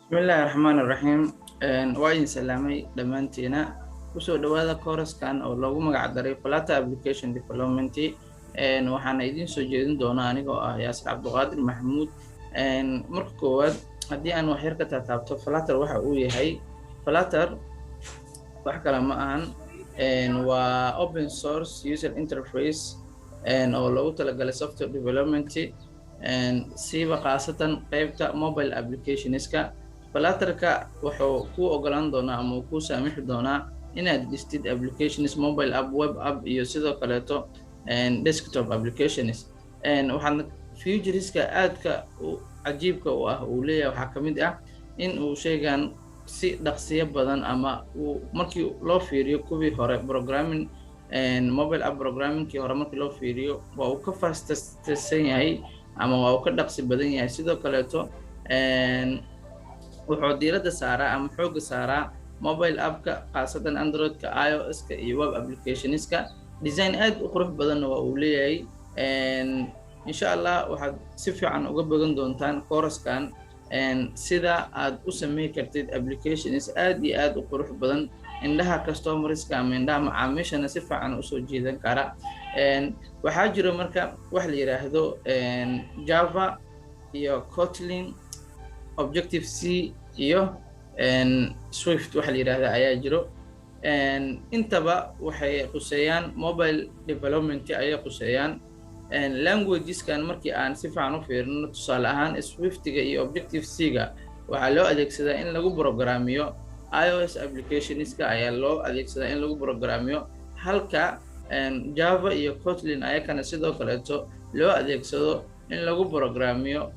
Bismillahi Raxmaani Raxiim. Waa idin salaamay dhammaantiina. Kusoo dhawaada course-kan oo loogu magac daray Flutter Application Development. Waxaana idiin soo jeedin doonaa anigoo ah Yaasir Cabduqaadir Maxamuud. Marka koowaad, haddii aan wax yar ka taataabto Flutter waxa uu yahay, Flutter wax kale ma ahan, waa open source user interface oo loogu talagalay software development, siiba khaasatan qeybta mobile applicationska. Flutterka wuxuu kuu ogolaan doonaa ama uu kuu saamixi doonaa inaad dhistid applications, mobile app, web app iyo sidoo kaleeto desktop applications. Waxaadna featureska aadka cajiibka u ah uu leeyahay waxaa ka mid ah in uu sheygan si dhaqsiyo badan ama uu markii loo fiiriyo kuwii hore programming, mobile app programmingkii hore markii loo fiiriyo, waa uu ka fastsan yahay ama waa uu ka dhaqsi badan yahay. Sidoo kaleeto wuxuu diiradda saaraa ama xoogga saaraa mobile appka, khaasatan Androidka, iOS-ka iyo web applicationska. Design aad u qurux badanna waa uu leeyahay. Insha Allah waxaad si fiican uga bogan doontaan course-kan sida aad u samey kartid applications aad iyo aad u qurux badan, indhaha customerska ama indhaha macaamiishana si fiican usoo jiidan kara. Waxaa jiro marka wax la yiraahdo Java iyo Kotlin, Objective C iyo Swift waxa la yidhahda ayaa jiro. Intaba waxay quseeyaan mobile development ayay quseeyaan. Languageskan markii aan si fiican u fiirino, tusaale ahaan Swiftiga iyo Objective C-ga waxaa loo adeegsadaa in lagu programmiyo iOS applicationska ayaa loo adeegsadaa in lagu programmiyo, halka Java iyo Kotlin ayakana sidoo kaleeto loo adeegsado in lagu programmiyo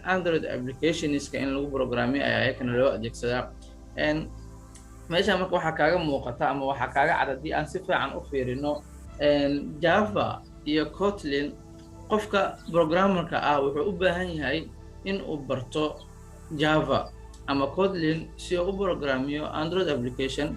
Android applicationska, in lagu programmiyo ayaa ayakana loo adeegsadaa. Meesha marka waxaa kaaga muuqata ama waxaa kaaga cad, haddii aan si fiican u fiirino Java iyo Kotlin, qofka programmerka ah wuxuu u baahan yahay in uu barto Java ama Kotlin si uu u programmiyo Android application.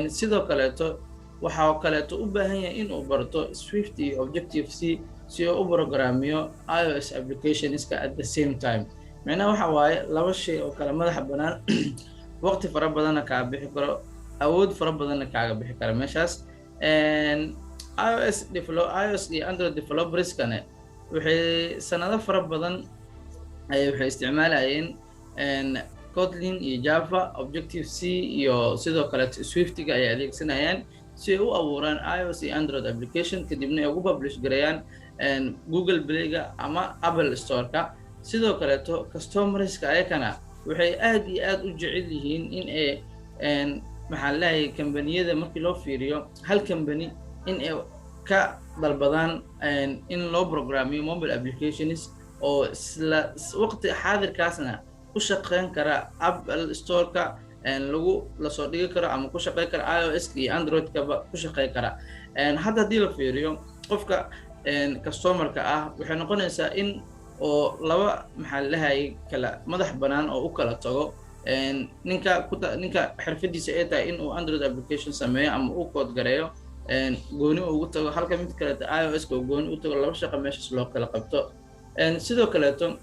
Sidoo kaleeto waxaa kaleeto u baahan yahay in uu barto Swift iyo Objective C si uu u programmiyo iOS applicationska at the same time. Micnaha waxa waaye laba shay oo kale madaxa bannaan, waqti fara badanna kaaga bixi karo, awood fara badanna kaaga bixi kara. Meeshaas iOS develop, iOS iyo Android developerskane waxay sanado fara badan ay waxay isticmaalayeen Kotlin iyo Java, Objective C iyo sidoo kaleeto Swiftiga ay adeegsanayaan si ay u abuuraan iOS iyo Android application, kadibna ay ugu publish gareeyaan Google Playga ama Apple Storeka. Sidoo kaleeto customerska ayakana waxay aad iyo aad u jecel yihiin in ay, maxaa leeyahay, kambaniyada markii loo fiiriyo hal company in ay ka dalbadaan in loo programmiyo mobile applications oo isla waqti xaadirkaasna ku shaqeyn kara Apple Storeka lagu lasoo dhigi karo ama ku shaqeyn kara iOS iyo Android-kaba ku shaqeyn kara. Hadda haddii la fiiriyo qofka customerka ah, waxay noqonaysaa in oo laba, maxaa lahayay, kala madax bannaan oo u kala tago. Ninka xirfadiisa ay tahay in uu Android application sameeyo ama uu code gareeyo gooni ugu tago, halka mid kaleeto iOS-ka uu gooni u tago, laba shaqo meeshaas loo kala qabto. Sidoo kaleeto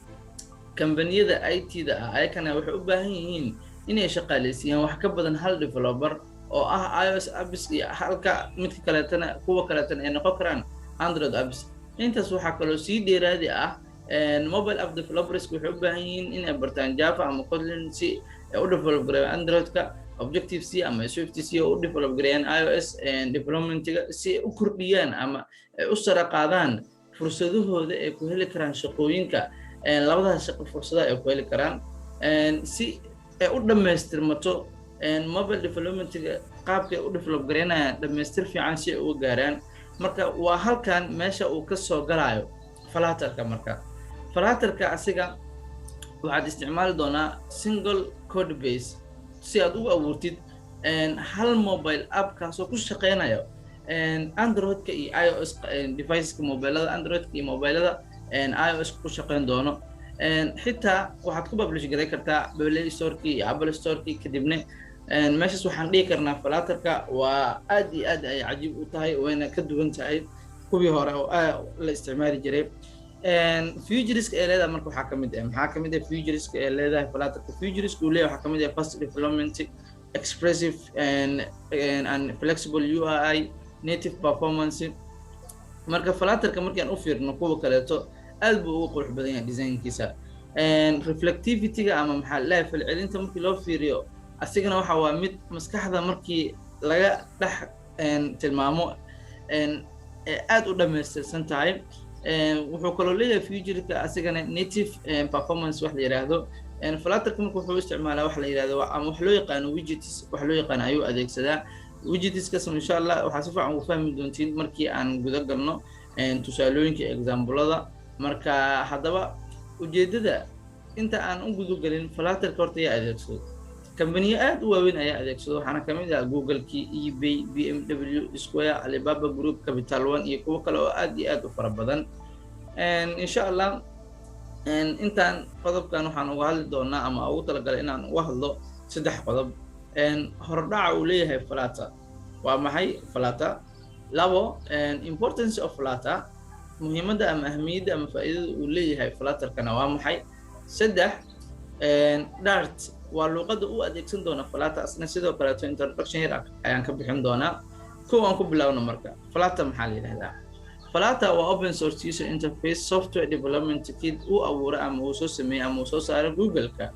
kambaniyada IT-da ah ayakana waxay u baahan yihiin inay shaqaaleysiiyaan wax ka badan hal developer oo ah iOS apps iyo halka midka kaleetana kuwa kaleetana ay noqon karaan Android apps. Intaas waxaa kaloo sii dheeraadi ah, mobile app developers waxay u baahan yihiin inay bartaan Java ama Kotlin si ay u develop gareeyaan Android-ka, Objective C ama Swift c oo u develop gareeyaan iOS developmentiga, si ay u kordhiyaan ama ay u sara qaadaan fursadahooda ay ku heli karaan shaqooyinka. Labadaas shaqo fursadaha ay ku heli karaan si ay u dhammaystirmato mobile developmentiga, qaabka ay u develop gareynayaan dhammaystir fiican si ay uga gaaraan. Marka waa halkan meesha uu ka soo galayo Flutterka. Marka Flutterka asiga waxaad isticmaali doonaa single code base si aad ugu abuurtid hal mobile app kaasoo ku shaqeynayo Androidka iyo iOS deviceska, mobilada Androidka iyo mobilada iOS ku shaqeyn doono. Xitaa waxaad ku publish garay kartaa Play Storeki iyo Apple Storeki. Kadibna meeshaas waxaan dhihi karnaa Flutterka waa aad iyo aad ay cajiib u tahay, wayna ka duwan tahay kuwii hore oo la isticmaali jiray. Featureska ee leedahay marka waxaa kamid ah, maxaa kamid ah featureska ee leedahay Flutterka? Featureska uu leeyahay waxaa kamid ah fast development, expressive and flexible UI, native performance. Marka Flutterka markaan u fiirno kuwa kaleeto, aad buu ugu qurux badan yahay designkiisa. Reflectivity-ga ama maxaa leeyahay falcelinta markii loo fiiriyo, asigana waxa waa mid maskaxda markii laga dhex tilmaamo aad u dhamaystirsan tahay. Wuxuu kaloo leeyahay featureka asigana native performance wax la yiraahdo. Flutterka marka wuxuu isticmaalaa wax la yiraahdo ama wax loo yaqaano widgets, wax loo yaqaano ayuu adeegsadaa. Widgetskaas insha Allah waxaa si fiican ugu fahmi doontiin markii aan guda galno tusaalooyinka, examplada. Marka haddaba ujeedada inta aan u gudagelin Flutterka, horta yaa adeegsado? Kambaniyo aad u waaweyn ayaa adeegsado, waxaana kamid ah Google-kii, eBay, BMW, Square, Alibaba Group, Capital One iyo kuwo kale oo aad iyo aad u fara badan. Insha Allah intaan qodobkan waxaan uga hadli doonaa ama ugu talagalay inaan uga hadlo saddex qodob. Hordhaca uu leeyahay Flutter, waa maxay Flutter? Labo, importance of Flutter, muhiimadda ama ahmiyadda ama faa'iidada uu leeyahay Flutterkana waa maxay? Saddex, Dart waa luuqadda u adeegsan doona Flutter, asna sidoo kaleeto introduction yar ayaan ka bixin doonaa. Kow, aan ku bilaawno marka, Flutter maxaa la yidhahdaa? Flutter waa open source user interface software development kit uu abuuray ama uu soo sameeyey ama uu soo saaray Google-ka.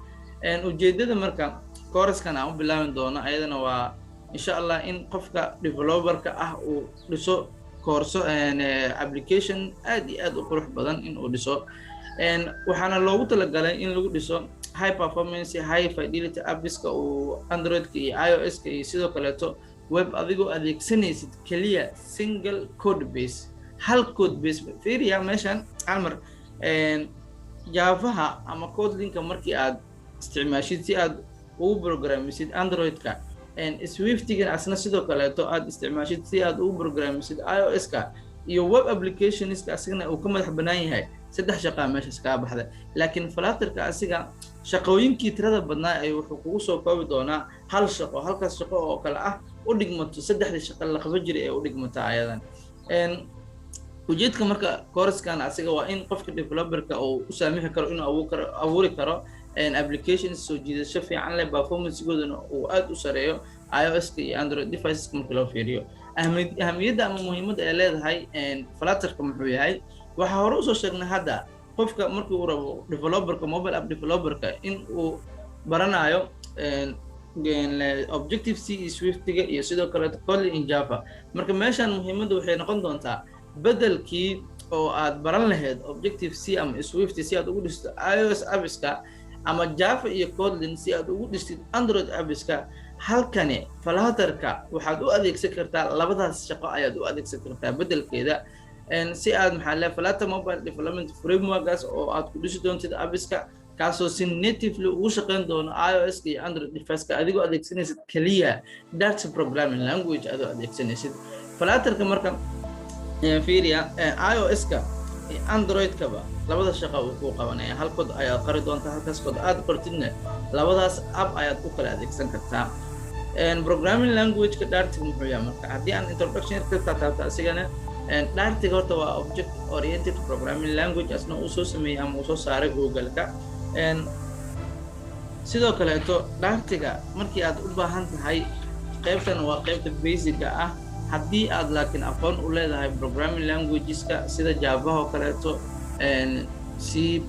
Ujeedada marka coursekan aan u bilaabin doono ayadana waa insha Allah in qofka developerka ah uu dhiso course application aad iyo aad u qurux badan in uu dhiso. Waxaana loogu talagalay in lagu dhiso high performance, high fidelity appska uu Androidka iyo iOS-ka iyo sidoo kaleeto web, adigoo adeegsanaysid keliya single code base, hal code base. Fiiriya meeshan hal mar, Javaha ama Kotlinka markii aad isticmaashid si aad ugu programmisid Android-ka, Swiftigan asna sidoo kaleeto aad isticmaashid si aad ugu programmisid iOS-ka iyo web applicationska, asigana uu ka madax bannaan yahay, saddex shaqaa meeshaas kaa baxda. Laakiin Flutterka asiga shaqooyinkii tirada badnaa ayuu wuxuu kugu soo koobi doonaa hal shaqo, halkaas shaqo oo kale ah u dhigmato saddexdii shaqo la qaban jiray ee u dhigmata ayadan. Ujeedka marka coursekan asiga waa in qofka developerka uu u saamixi karo inuu abuuri karo applications soo jiidasho fiican leh, performancegoodana uu aad u sareeyo iOS-ka iyo Android deviceska marka loo fiiriyo. Ahamiyadda ama muhiimadda ay leedahay Flutterka muxuu yahay? Waxaa hore usoo sheegnay hadda, qofka markii uu rabo developerka, mobile app developerka, in uu baranayo Objective C iyo Swiftiga iyo sidoo kaleeto Kotlin in Java. Marka meeshan muhiimadda waxay noqon doontaa, bedelkii oo aad baran lahayd Objective C ama Swift si aad ugu dhisto iOS appska, ama Java iyo Kotlin si aad ugu dhistid Android appska, halkani Flutterka waxaad u adeegsan kartaa labadaas shaqo ayaad u adeegsan kartaa bedelkeeda, si aad maxaa le Flutter mobile development frameworkaas oo aad ku dhisi doontid appska, kaasoo si natively ugu shaqeyn doono iOS iyo Android device-ka, adigoo adeegsanaysid keliya Dart programming language adoo adeegsanaysid Flutterka. Marka fiiriya, iOS-ka iyo Android-kaba labada shaqa uu kuu qabanaya, hal code ayaad qori doontaa, halkaas code aad qortidna labadaas app ayaad u kala adeegsan kartaa. Programming language-ka Dartiga muxuu yahay? Marka haddii aan introduction yar ka taabto asigana, Dartiga horta waa object oriented programming language, asna uu soo sameeyey ama uu soo saaray Google-ka. Sidoo kaleeto Dartiga markii aad u baahan tahay, qaybtan waa qaybta basic-ga ah. Haddii aad laakiin aqoon u leedahay programming languageska sida Javaha oo kaleeto, C++,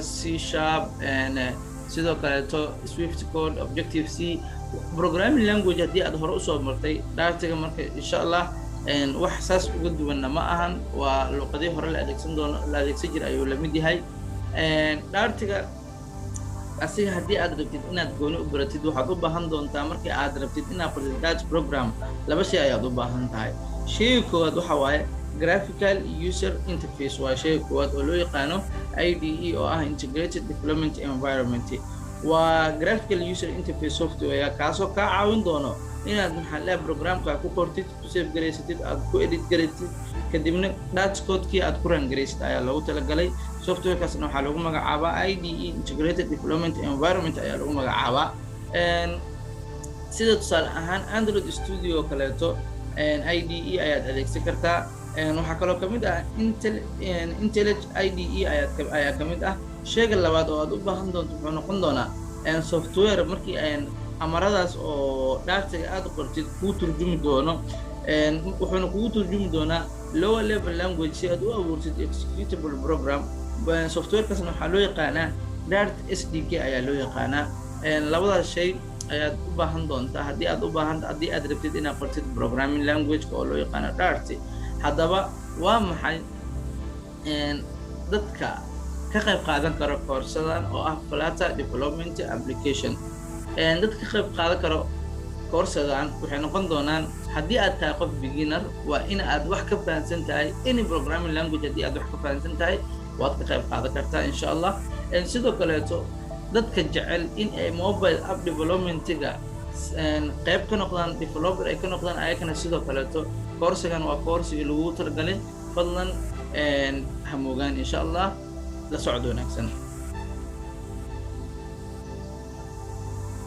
C#, sidoo kaleeto Swift code, Objective C programming language, haddii aad hore usoo martay Dartiga, marka insha Allah wax saas uga duwanna ma ahan, waa luqadii hore la adeegsan doono, la adeegsan jira ayuu lamid yahay Dartiga. Asiga haddii aad rabtid inaad gooni u baratid, waxaad u baahan doontaa markii aad rabtid inaad qortid Dart program, laba shay ayaad u baahan tahay. Shayga koowaad waxa waaye graphical user interface, waa shayga koowaad oo loo yaqaano IDE, oo ah integrated development environment. Waa graphical user interface software kaasoo kaa caawin doono inaad maxaa leeyahay programka ku qortid, ku save garaysatid, aad ku edit garatid, kadibna Dart codekii aad ku run garaysid ayaa loogu talagalay. Softwarekaasna waxaa lagu magacaabaa IDE, integrated development environment ayaa lagu magacaabaa. Sida tusaale ahaan Android Studio oo kaleeto IDE ayaad adeegsan kartaa. Waxaa kaloo kamid ah Intel IntelliJ IDE ayaa kamid ah. Sheyga labaad oo aad u baahan doonto wuxuu noqon doonaa software markii amaradaas oo Dartiga aad qortid kuu turjumi doono, wuxuuna kugu turjumi doonaa lower level language si aad u abuurtid executable program. Softwarekaasna waxaa loo yaqaanaa Dart SDK ayaa loo yaqaanaa. Labadaas shay ayaad u baahan doontaa haddii aad u baahan haddii aad rabtid inaad qortid programming language oo loo yaqaano Dart. Haddaba, waa maxay dadka ka qayb qaadan karo koorsadan oo ah Flutter development application? Dadka ka qayb qaadan karo koorsadan waxay noqon doonaan, haddii aad tahay qof beginner, waa in aad wax ka fahansan tahay any programming language. Haddii aad wax ka fahansan tahay, waad ka qayb qaadan kartaa, insha Allah. Sidoo kaleeto, dadka jecel in ay mobile app developmentiga qayb ka noqdaan, developer ay ka noqdaan, ayakana sidoo kaleeto koorsigan waa koorsigii lagugu talagalay. Fadlan hamoogaan, insha Allah. La socod wanaagsan.